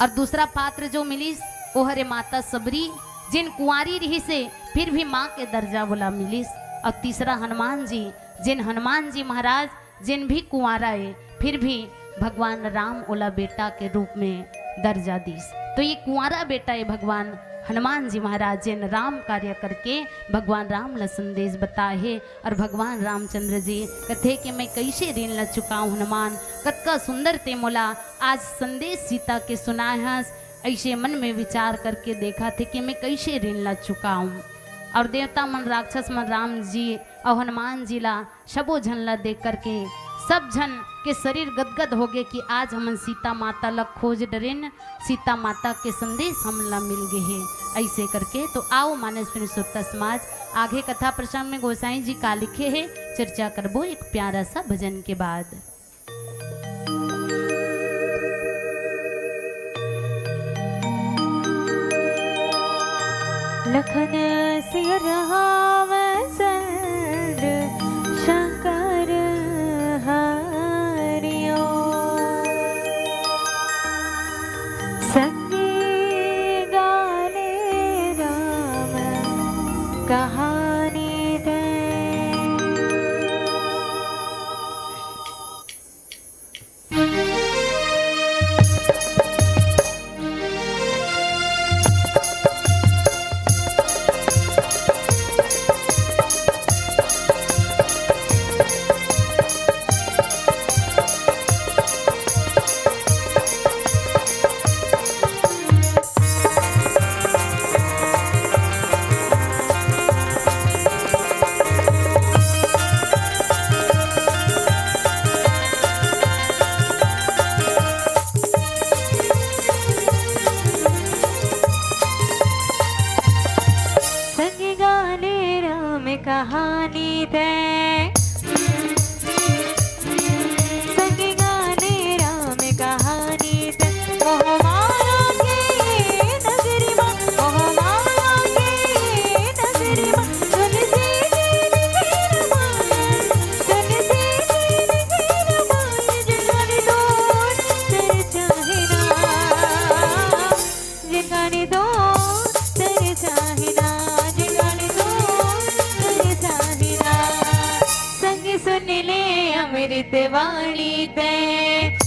अउ दूसरा पात्र जो मिलिस, ओ हरे माता सबरी, जेन कुंवारी रिहिस हे, फिर भी माँ के दर्जा ओला मिलिस। अउ तीसरा हनुमान जी, जेन हनुमान जी महाराज, जेन भी कुंवारा हे, फिर भी भगवान राम ओला बेटा के रूप में दर्जा दिस। तो ये कुंवारा बेटा हे भगवान हनुमान जी महाराज, जेन राम कार्य करके भगवान राम ला संदेश बताए हे। अउ भगवान रामचंद्र जी कथे कि मैं कइसे ऋण ला चुकाऊं हनुमान, कतका सुंदर तें मोला आज संदेश सीता के सुनाए हस। अइसे मन में विचार करके देखथे कि मैं कइसे ऋण ला चुकाऊं। अउ देवता मन, राक्षस मन राम जी अउ हनुमान जी ला, सबो झन ला देख करके सब झन के शरीर गदगद होगे कि आज हमन सीता माता ला खोज डरेन, सीता माता के संदेश हमन ला मिल गे हे। अइसे करके तो आओ मानस पुरुषोत्तम समाज, आगे कथा प्रसंग में गोसाई जी का लिखे हे, चर्चा करबो एक प्यारा सा भजन के बाद। लखन सिय राम चंद्र शंकर हरिओ। संगी गाने राम कहानी तैं। संग गाने राम कहानी तैं। संग गाने राम कहानी तैं। मोह माया के नगरी मा, मोह माया के नगरी मा, तुलसी जी ने रमायण, तुलसी जी ने रमायण, जगाने दो चर्चा है ना। जगाने दो चर्चा है ना, जगाने दो चर्चा है ना। संग सुन ले अमृत वाणी तैं।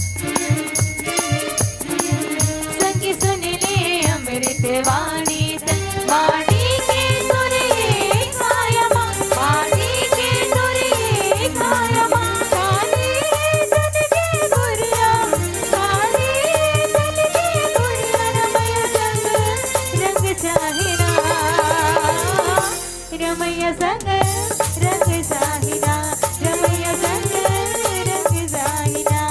संग सुन ले अमृत वाणी तैं। माटी के सुरे काया मा, माटी के सुरे काया मा। काली है तन के गोरिया, काली है तन के गोरिया। रमैया संग रंग चाहे ना, रमैया संग रंग चाहे ना, रमैया संग रंग चाहे ना।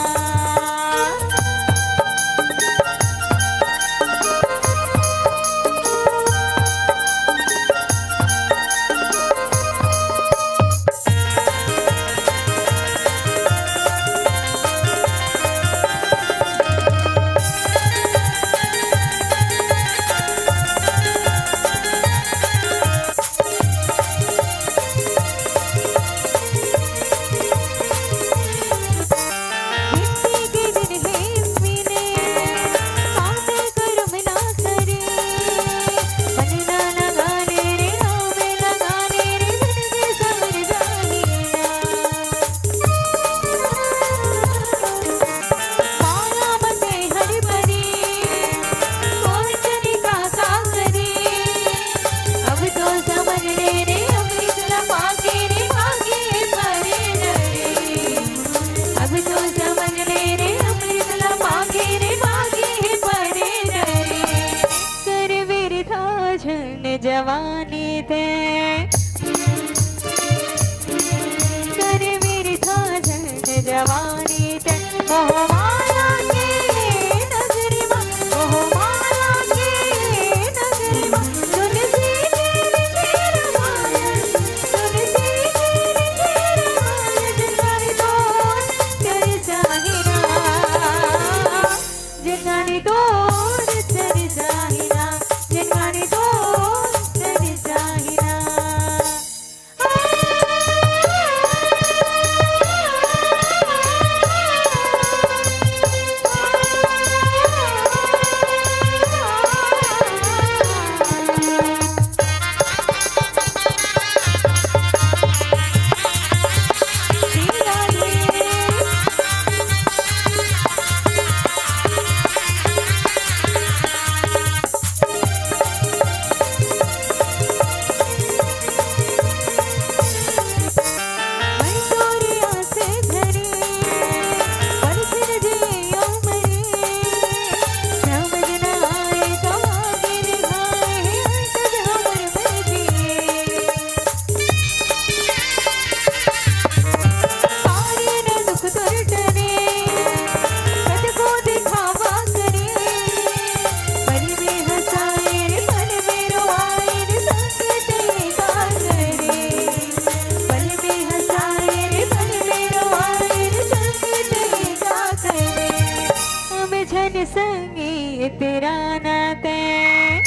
झन संगी इतराना तैं,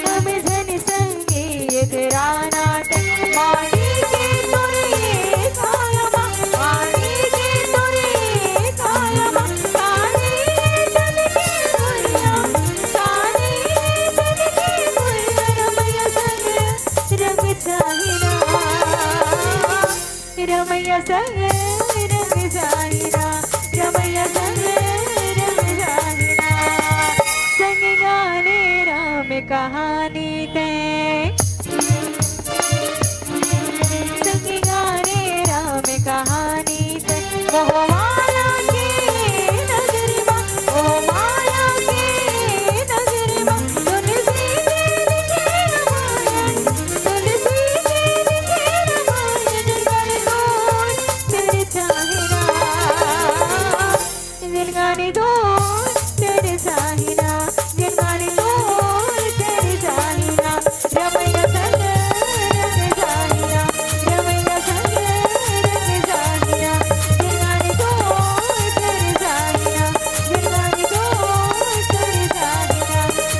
हम झन संगी इतराना तैं। मानी के तोरे काया मा, मानी के तोरे काया मा, कानी तन के भुइया, कानी तन के भुइया, रमैया संग रंग चाहिना। रमैया संग रंग चाहिना, रमैया संग रंग चाहिना। संग गाने राम कहानी तैं, संग गाने राम कहानी तैं। मोह माया के नगरी मा, मोह माया के नगरी मा, तुलसी के लिखे रमायण, तुलसी के लिखे रमायण, गाने तोर चरिताहिना। जिन गाने तोर चरिताहिना, जिन गाने तोर चरिताहिना। रमैया संग रंग चाहिना, रमैया संग रंग चाहिना। जिन गाने तोर चरिताहिना, जिन गाने तोर चरिताहिना।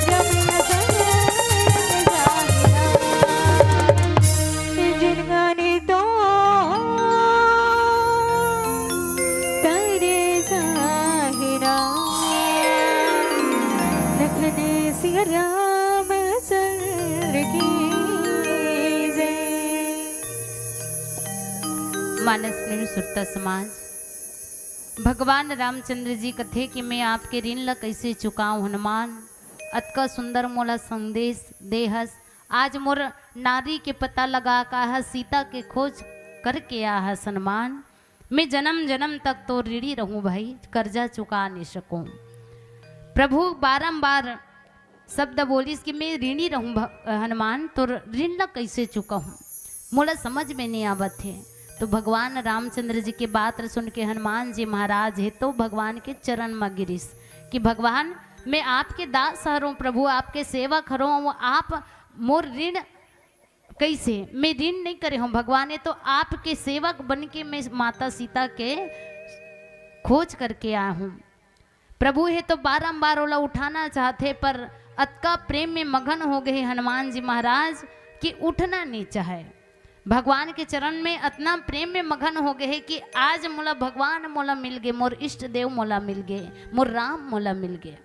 रमैया संग रंग चाहिना। जिन गाने तोर तरे चाहिना। लखन सिया राम चंद्र की जय। मानस प्रेम सुरता समाज। भगवान रामचंद्र जी कथे कि मैं आपके ऋण ला कैसे चुकाऊं हनुमान। अतका सुंदर मोला संदेश दे हस। आज मोर नारी के पता लगा का हस, सीता के खोज करके आ हस हनुमान। मैं जन्म जन्म तक तोर ऋणी रहूं भाई, कर्जा चुका नहीं सकूं। प्रभु बारंबार शब्द बोलिस कि मैं ऋणी रहूं भ-, हनुमान, तोर ऋण ला कैसे चुकाहूं? मोला समझ में नहीं आवत हे। तो भगवान रामचंद्र जी के बात ल सुन के हनुमान जी महाराज हे तो भगवान के चरण म गिरिस कि भगवान, मैं आपके दास हरों प्रभु, आपके सेवक हरों, आप मोर ऋण कैसे? मैं ऋण नहीं करे हूँ भगवान, ये तो आपके सेवक बन के मैं माता सीता के खोज करके आया हूँ। प्रभु हे तो बारंबार ओला उठाना चाहथे, पर अतका प्रेम में मगन हो गए हनुमान जी महाराज कि उठना नहीं चाहे। भगवान के चरण में अतना प्रेम में मगन हो गए कि आज मोला भगवान मोला मिल गए, मोर इष्ट देव मोला मिल गए, मोर राम मोला मिल गए।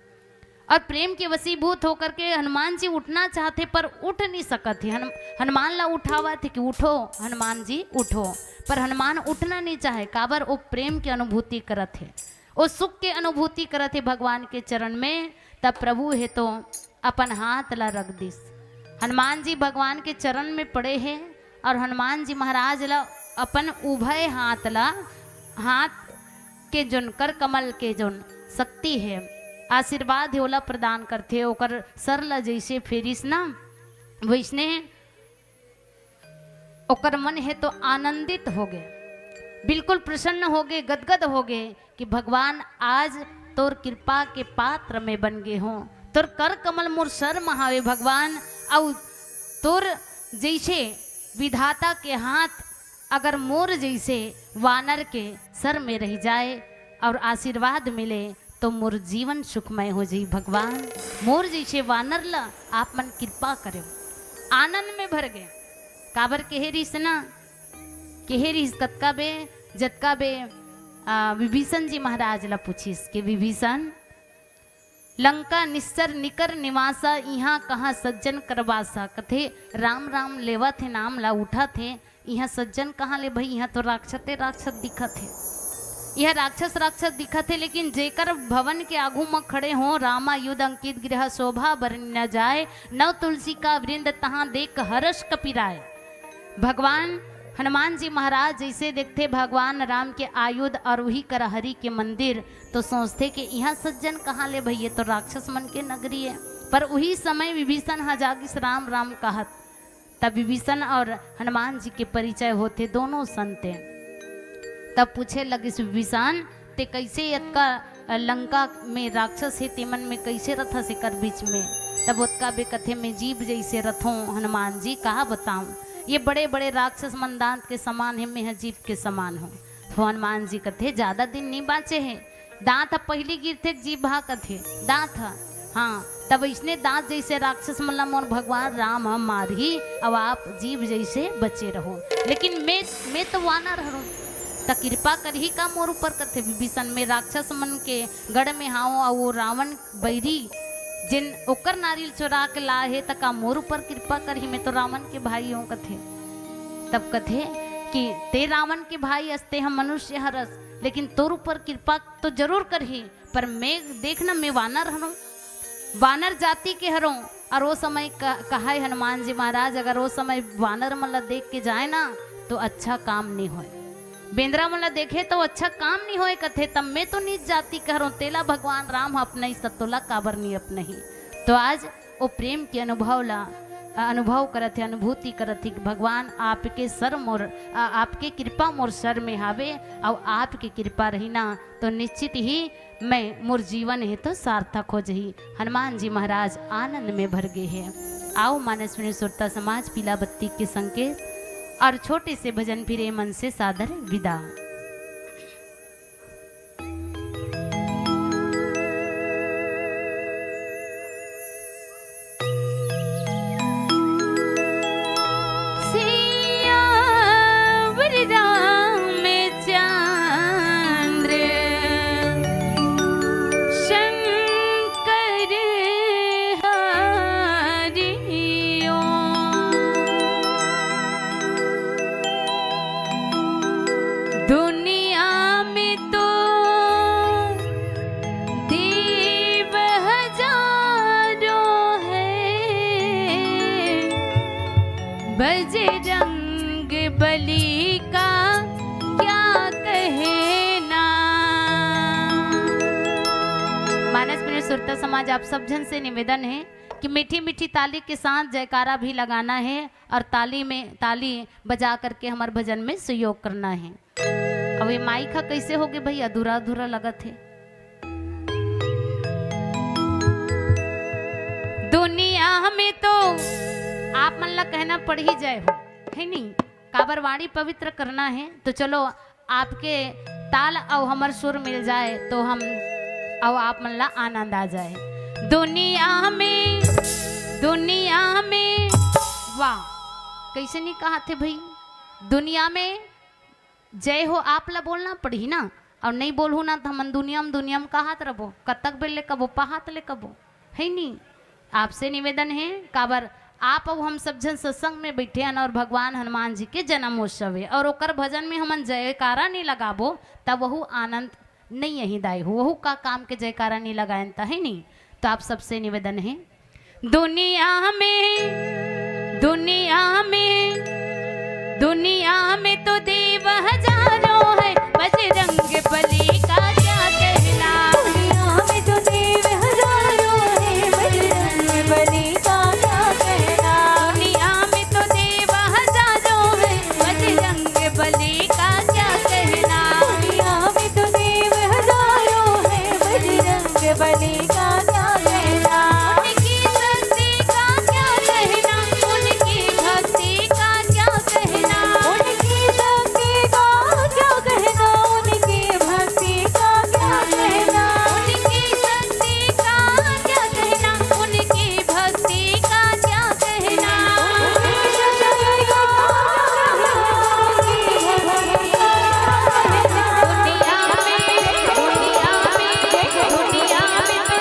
और प्रेम के वशीभूत होकर के हनुमान जी उठना चाहथे, पर उठ नहीं सकत हे। हनु-, हनुमान ला उठावत हे कि उठो हनुमान जी, उठो, पर हनुमान उठना नहीं चाहे। काबर? वो प्रेम की अनुभूति करत हे, वो सुख के अनुभूति करत हे भगवान के चरण में। तब प्रभु हे तो अपन हाथ ला रख दिस। हनुमान जी भगवान के चरण में पड़े हे और हनुमान जी महाराज ला अपन उभय हाथ ला, हाथ के जोन कर कमल के जोन शक्ति हे, आशीर्वाद हे, ओला प्रदान करथे। ओकर सर ला जैसे फेरिस ना, वैसने ओकर मन हे तो आनंदित हो गए, बिल्कुल प्रसन्न हो गए, गदगद हो गए कि भगवान आज तोर कृपा के पात्र में बन गए हो, तोर कर कमल मोर सर म हावे भगवान, अउ तोर जैसे विधाता के हाथ अगर मोर जैसे वानर के सर में रह जाए और आशीर्वाद मिले तो मोर जीवन सुखमय हो जाई भगवान। मोर जैसे वानर ला आप मन कृपा करेव। आनंद में भर गए। काबर कहे रिहिस ना, कहे रिहिस कतका बे, जतका बे, आ, विभीषण जी महाराज ला पूछिस कि विभीषण, लंका निस्सर निकर निवासा, इहाँ कहाँ सज्जन कर बासा। कथे राम राम लेवत हे, नाम ला उठत हे, इहाँ सज्जन कहाँ ले भई, इहाँ तो राक्षसे राक्षस दिखत हे, इहाँ राक्षस राक्षस दिखत हे। लेकिन जेकर भवन के आगू म खड़े हो, रामायुध अंकित गृह शोभा बरनि न जाय, नव तुलसी का वृंद तहाँ देख हर्ष कपि राय। भगवान हनुमान जी महाराज जैसे देखथे भगवान राम के आयुध और उही करा हरि के मंदिर, तो सोचथे कि इहाँ सज्जन कहाँ ले भई, ये तो राक्षस मन के नगरी हे। पर उही समय विभीषण ह जागिस राम राम कहत। तब विभीषण और हनुमान जी के परिचय होथे, दोनों संत हे। तब पूछे लगिस विभीषण, ते कैसे अतका लंका में राक्षस हे, तेमन में कैसे रथस एकर बीच में? तब ओतका बे कथे, मैं जीव जैसे रथों हनुमान जी, कहा बताऊं, ये बड़े बड़े राक्षस मन दांत के समान हे, मैं ह जीव के समान हूँ। तो हनुमान जी कथे, "ज्यादा दिन नहीं बांचे हे, दांत ह पहिली गिरथे, जीभ ह," कथे, "दांत ह।" हाँ, तब इसने दांत जैसे राक्षस मन ला मोर भगवान राम ह मारही, अब आप जीभ जैसे बचे रहो, लेकिन मैं, मैं तो वानर हरों, त कृपा करही का मोर ऊपर? कथे विभीषण, मैं राक्षस मन के गढ़ में हावों, अउ वो रावण बैरी, जेन ओकर नारियल चोरा के लाए हे, त का मोर ऊपर कृपा करही? मैं तो रावण के भाई हों, कथे। तब कथे कि ते रावण के भाई अस, ते ह मनुष्य हरस, लेकिन तोर ऊपर कृपा तो जरूर करही, पर मैं, देख न, मैं वानर हरों, वानर जाति के हरों। और वो समय क-, कहाय हनुमान जी महाराज, अगर वो समय वानर मन ला देख के जाए ना, तो अच्छा काम नहीं होय। बेंदरा मन ला देखे तो अच्छा काम नहीं होय कथे, तब मैं तो नीच जाति के हरों, तेला भगवान राम ह अपनही, सतोला काबर नहीं अपनही। तो आज वो प्रेम के अनुभव ला, अ, अनुभव करत हे, अनुभूति करत हे कि भगवान, आपके सर मोर, अ, आपके कृपा मोर सर में हावे, अउ आपके कृपा रही ना, तो निश्चित ही मैं, मोर जीवन हे तो सार्थक हो जही। हनुमान जी महाराज आनंद में भर गे हे। आओ मानस विनोद श्रोता समाज, पीला बत्ती के संकेत और छोटे से भजन फिर ए मन से सादर विदा। सियावर रामचंद्र शंकर हरि ओम। दुनिया में तो देव हजारों हैं, बजरंग बली का क्या कहना। मानस विनोद श्रोता समाज, आप सब झन से निवेदन हे कि मीठी मीठी ताली के साथ जयकारा भी लगाना हे और ताली में, ताली बजा करके हमर भजन में सहयोग करना हे। अब ये माइक ह कइसे होगे भई, अधूरा अधूरा लगत हे। दुनिया में तो आप मन ला कहना पड़ ही जाए हो, हे नी? काबर वाणी पवित्र करना हे, तो चलो आपके ताल अउ हमर सुर मिल जाए तो हम अउ आप मन ला आनंद आ जाए। दुनिया में, दुनिया में, वाह, कइसे नहीं कहाथे भई? दुनिया में जय हो आप ला बोलना पड़ही ना, अउ नहीं बोलहू ना त हमन दुनिया में, दुनिया में कहात रबो, कतक बेर ले कबो, पहात ले कबो, हे नी? आपसे निवेदन हे, काबर आप अउ हम सब झन सत्संग में बइठे हन अउ भगवान हनुमान जी के जन्मोत्सव हे अउ ओकर भजन में हमन जयकारा नहीं लगाबो, तब वहू आनंद नहीं अही दाई हो, वहू का काम के जयकारा नहीं लगायन त, हे नी? तो आप सबसे निवेदन हे, दुनिया में, दुनिया में, दुनिया में तो देव हजारों हैं, बजरंग बली का क्या कहना। दुनिया में तो देव हजारों हैं, बजरंग बली का क्या कहना। दुनिया में तो देव हजारों हैं, बजरंग बली का क्या कहना। दुनिया में तो देव हजारों हैं, बजरंग बली का क्या कहना। उनकी शक्ति का क्या कहना, उनकी भक्ति का क्या कहना। उनकी शक्ति का क्या कहना, उनकी भक्ति का क्या कहना। उनकी शक्ति का क्या कहना, उनकी भक्ति का क्या कहना। दुनिया में, दुनिया में, दुनिया में तो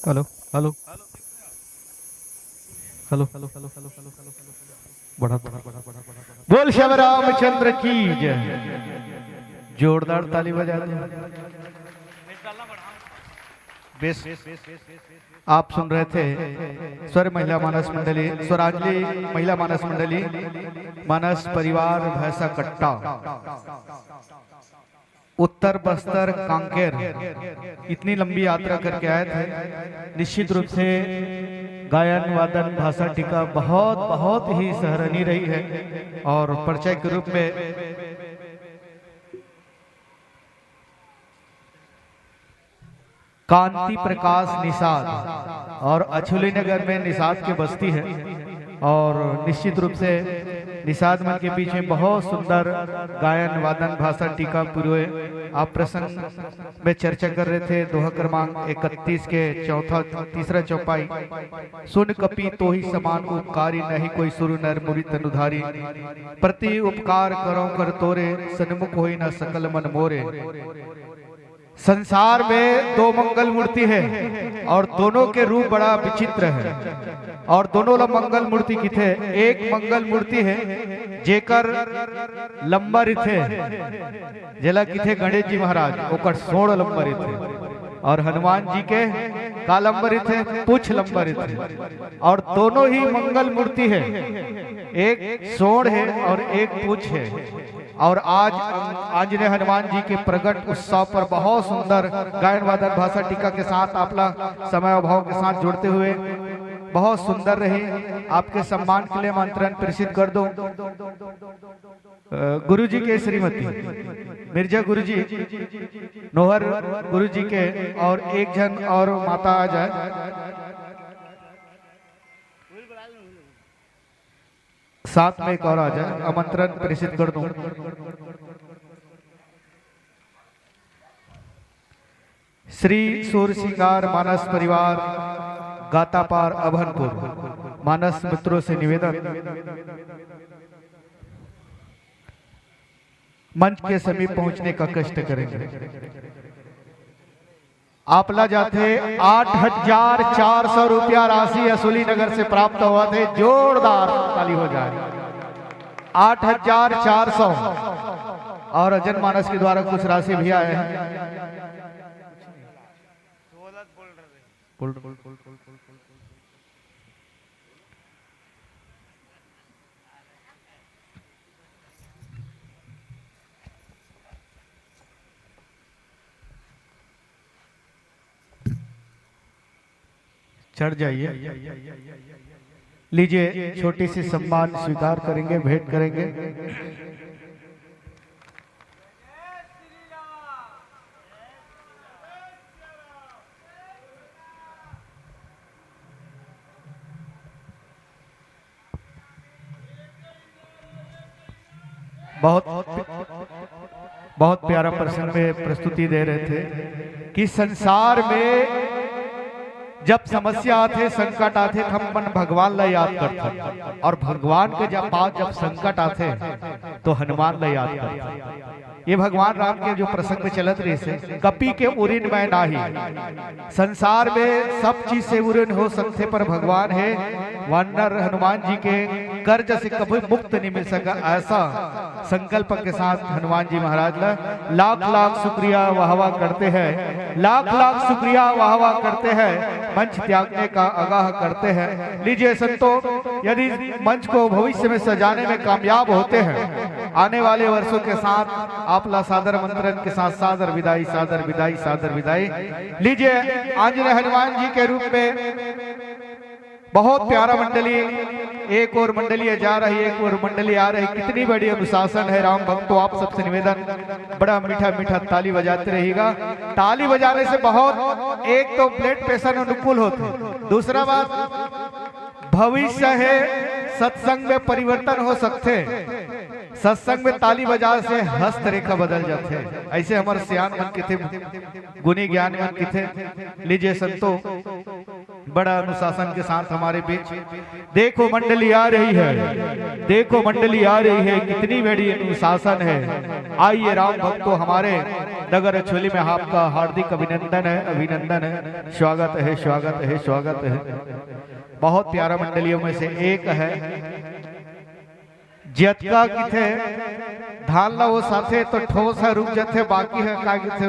hello, hello, hello, hello, hello, hello, hello, hello, hello, hello. बढ़त, बढ़त, बढ़त, बढ़त, बढ़त, बढ़त। बोल श्याम रामचंद्र की जय। जोरदार ताली बजा दो। बेस। आप सुन रहे थे स्वर महिला मानस मंडली, स्वरांजलि महिला मानस मंडली, मानस परिवार भैंसा कट्टा। उत्तर बस्तर कांकेर इतनी लंबी यात्रा करके आए थे। निश्चित रूप से गायन, वादन, भाषा, टीका बहुत, बहुत ही सराहनीय रही है। और परिचय के रूप में कांति प्रकाश निषाद, और अछोली नगर में निषाद के बस्ती है। और निश्चित रूप से निषाद मन के बीच में बहुत सुंदर गायन, वादन, भाषा, टीका पूरे आप प्रसंग में चर्चा कर रहे थे। दोहा क्रमांक इकतीस के चौथा, तीसरा चौपाई। सुन कपि तोहि समान उपकारी, नहीं कोई सुर नर मुनि तन उधारी। प्रति उपकार करौं कर तोरे, सन्मुख होई न सकल मन मोरे। संसार में दो मंगल मूर्ति है और दोनों के रूप बड़ा विचित्र है। और दोनों ला मंगल मूर्ति किथे। एक मंगल मूर्ति है जेकर लंबा रिथे, जेला किथे गणेश जी महाराज, ओकर सोंड़ लंबा रिथे। और हनुमान जी के का लंबा रिथे? पूछ लंबा रिथे। और दोनों ही मंगल मूर्ति है, एक सोंड़ है और एक पूछ है। और आज आंजनेय हनुमान जी के प्रगट उत्सव पर बहुत सुंदर गायन, वादन, भाषा, टीका के साथ आपला समय अभाव के साथ जोड़ते हुए बहुत सुंदर रही। आपके सम्मान के लिए आमंत्रण प्रेषित कर दो। अ, गुरुजी के श्रीमती मिर्जा गुरुजी, नोहर गुरुजी के, और एक झन और माता आ जाए, साथ में एक और आ जाए, आमंत्रण प्रेषित कर दूं। श्री सूर सिंगार मानस परिवार, गातापार, अभनपुर, मानस मित्रों से निवेदन, मंच के समीप पहुंचने का कष्ट करेंगे। आपला जाथे आठ हजार चार सौ रुपया राशि अछोली नगर से प्राप्त होवत हे। जोरदार ताली हो जाए। आठ हजार चार सौ। और जनमानस के द्वारा कुछ राशि भी आए हैं। चढ़ जाइए। लीजिए, छोटी सी सम्मान स्वीकार करेंगे, भेंट करेंगे। बहुत, बहुत प्यारा प्रसंग में प्रस्तुति दे रहे थे कि संसार में जब समस्या आथे, संकट आथे, त हम अपन भगवान ला याद करथन, और भगवान के जब पास जब संकट आथे, तो हनुमान ला याद करथन। ये भगवान राम के जो प्रसंग में चलत रहिस हे, कपि के उरिन मैं नाही। संसार में सब चीज से उरिन हो सकथे, पर भगवान हे, वानर हनुमान जी के कर्ज से कभी मुक्त नहीं मिल सका। ऐसा संकल्प के साथ हनुमान जी महाराज ला लाख लाख शुक्रिया, वाह वाह करते हैं, लाख लाख शुक्रिया, वाह वाह करते हैं, मंच त्यागने का आगाह करते हैं। लीजिए संतो, यदि मंच को भविष्य में सजाने में कामयाब होते हैं, आने वाले वर्षों के साथ आपला सादर आमंत्रण के साथ सादर विदाई, सादर विदाई, सादर विदाई। लीजिए, आंजनेय हनुमान जी के रूप में बहुत प्यारा मंडली, एक ओर मंडली जा रही, एक ओर मंडली आ रही। कितनी बड़ी अनुशासन है राम भक्तों, आप सबसे निवेदन, बड़ा मीठा मीठा ताली बजाते रहिएगा। ताली बजाने से बहुत, एक तो ब्लड प्रेशर अनुकूल होथे, दूसरा बात भविष्य हे, सत्संग में परिवर्तन हो सकथे। सत्संग में ताली बजाए से हस्त रेखा बदल जाथे। ऐसे हमर सियान मन किथे, गुनी ज्ञान मन किथे। लीजिए संतो, बड़ा अनुशासन के साथ हमारे बीच। देखो मंडली आ रही है, देखो मंडली आ रही है, कितनी बड़ी अनुशासन है। आइए राम भक्तों, हमारे नगर अछोली में आपका हार्दिक अभिनंदन है, अभिनंदन है। स्वागत है, स्वागत है, स्वागत है। बहुत प्यारा मंडलियों में से एक है। जतका किथे धान ला ओसाथे तो ठोस ह रुक जाथे, बाकी ह का किथे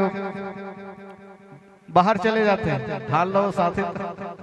बाहर चले जाथे। धान ला ओसाथे तो